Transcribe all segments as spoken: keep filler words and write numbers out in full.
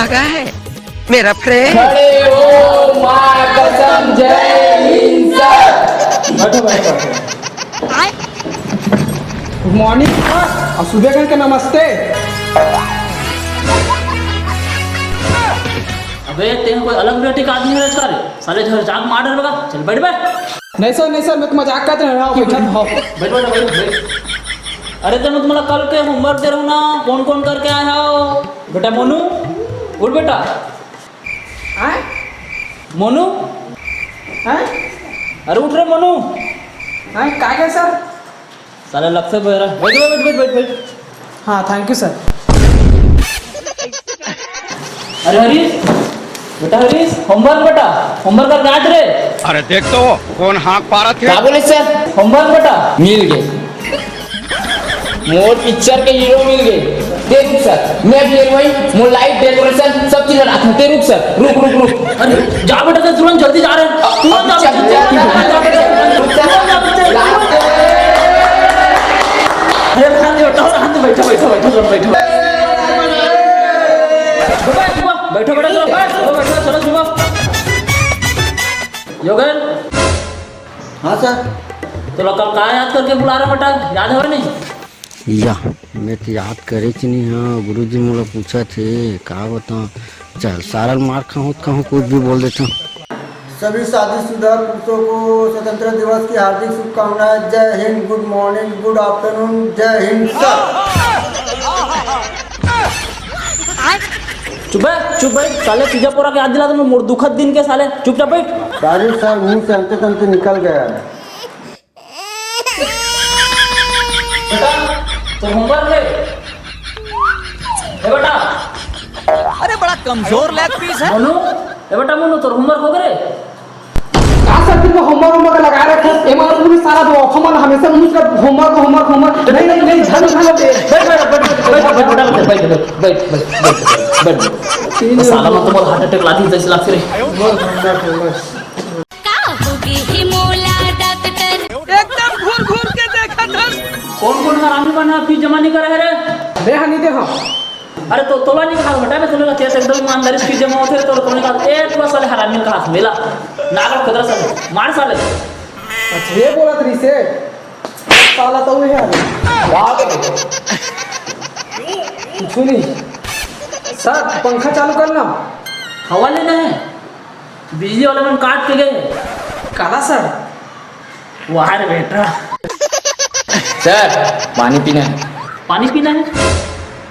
लगा है मेरा फ्रेंड। खड़े हो, माँ कसम, जय हिंद सर। बैठो, बैठो, बैठो। गुड मॉर्निंग सर, और सुबह करके नमस्ते। अबे, तें कोई अलग बेटी का आदमी है का रे? साले झर जाग मार डर लगा। चल बैठ बे। नहीं सर, नहीं सर, मैं तो मजाक कर रहा हूँ, बैठा था। बैठ, बैठ, बैठ, बैठ। अरे, तो मैं तुम्हारा कल के होमवर्क दे रहा हूँ ना, कौन कौन करके आए हो? बेटा मोनू, उठ बेटा। आए? मोनू? आए? अरे उठ रे मोनू। आए, काय काय सर? साले लग से बैठ, बैठ, बैठ, बैठ, बैठ। हाँ, थैंक यू सर। अरे हरीश, बेटा हरीश, होमवर्क बेटा, होमवर्क करके आज रे। अरे देख तो, कौन हाँक पारत हे? का बोले सर? होमवर्क बेटा। मिल गए। मोर पिक्चर के हीरो मिल गए। देख सर, मैं भी हीरोइन, मोर लाइट डेकोरेशन सब चीज रात में। ते रुक सर, रुक, रुक, रुक। अरे जा बेटा, ते तुरंत जल्दी जा रहे हैं। तुरंत जा बेटा, तुरंत जा बेटा, तुरंत जा बेटा। अरे रहने दे बेटा, रहने दे, बैठो, बैठो, बैठो, तुरंत बैठो। बैठो, बैठो, चलो, बैठो, बैठो, चलो, सुबह। योगेन। हाँ सर। तो लोग कल का याद करके बुला रहे बेटा, याद है नहीं? या, मैं तो याद करे च नहीं हाँ, गुरुजी मोला पूछा थे, का बताऊँ। चल, सारा मार खाऊँ, कहूँ कुछ भी बोल देता हूँ। सभी शादीशुदा पुरुषों को स्वतंत्र दिवस की हार्दिक शुभकामनाएं। जय हिंद, गुड मॉर्निंग, गुड आफ्टरनून, जय हिंद सर। चुप बे, चुप बे, साले तीजा पोरा के याद दिला तो मैं मोर दुखद दिन के साले, चुपचाप बैठ। सॉरी सर, मुंह से अंते तंते निकल गया। बेटा, तो होमवर्क है? ए बेटा। अरे बड़ा कमजोर लेग पीस है। मोनू, ए बेटा मोनू, तोर होमवर्क हो गए रे? का सर, तुम होमवर्क, होमवर्क लगा रखे हैं? एमा पूरी सारा जो ऑफर मन हमेशा मुझ का होमवर्क, होमवर्क, होमवर्क। नहीं, नहीं, नहीं, ध्यान, ध्यान दे। बैठ, बैठ, बैठ, बैठ, बैठ, बैठ, बैठ, बैठ, बैठ, बैठ, बैठ, बैठ। तीन साला, मैं तो बोल, हार्ट अटैक ला दी जैसे लग रही। Homework, homework, homework. का होगे हे मोला डॉक्टर? एकदम घूर घूर के देखत हस। कौन कौन हरामी मन ह फीस जमा नहीं करे हे रे? मैं हा नहीं दे हूँ। अरे तो तोला नहीं कहा बेटा, मैं तोला तेरे से एकदम ईमानदारी से फीस जमा होते तो तोला नहीं कहा। ए तोला साले हरामी कहा मेला नागर खुदरा साले मार साले। अच्छा ये बोला तरी से साला तो हुए है। कुछ नहीं सर, पंखा चालू करना। हवा लेना है। बिजली वाले मन काट के गए। काला सर? वाह रे बेटा। सर, पानी पीना है। पानी पीना है?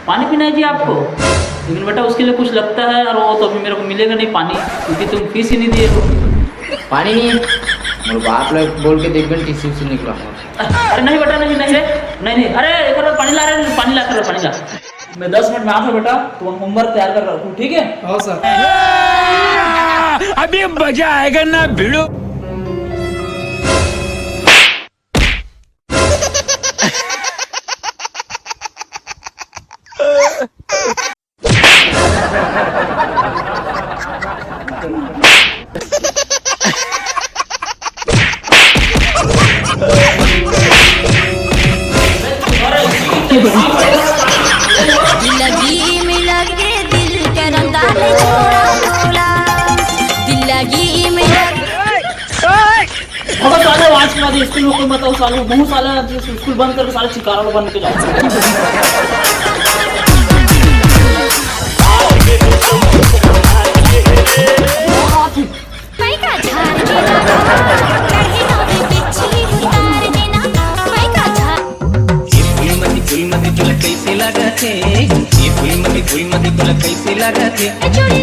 पानी पीना है जी आपको? लेकिन बेटा उसके लिए कुछ लगता है और वो तो अभी मेरे को मिलेगा नहीं पानी, क्योंकि तुम फीस ही नहीं दिए हो। पानी नहीं है? मेरे बाप लोग बोल के देखबे टीसी से निकला। अरे नहीं बेटा, नहीं, नहीं रे, नहीं, नहीं। अरे एक बार पानी ला रहे, पानी ला, कर पानी ला। मैं दस मिनट में आता हूँ बेटा, तुम होमवर्क तैयार कर रखो, ठीक है? हाँ सर। अभी मजा आएगा ना भिड़ू। दिल लगी में लगे दिल के रंगा ले छोड़ा बोला। दिल लगी में लगे अबे साले, आज के बाद स्कूल में कोई मत आओ साले, बहुत साले स्कूल बंद करके साले चिकारा बन के जाओ। पैका झाड़ के ना, कहीं ना भी बिच्छी उतार देना। पैका झाड़ ये फूलमती, फूलमती तोला कैसे लागत हे? ये फूलमती, फूलमती तोला कैसे लागत हे? चूड़ी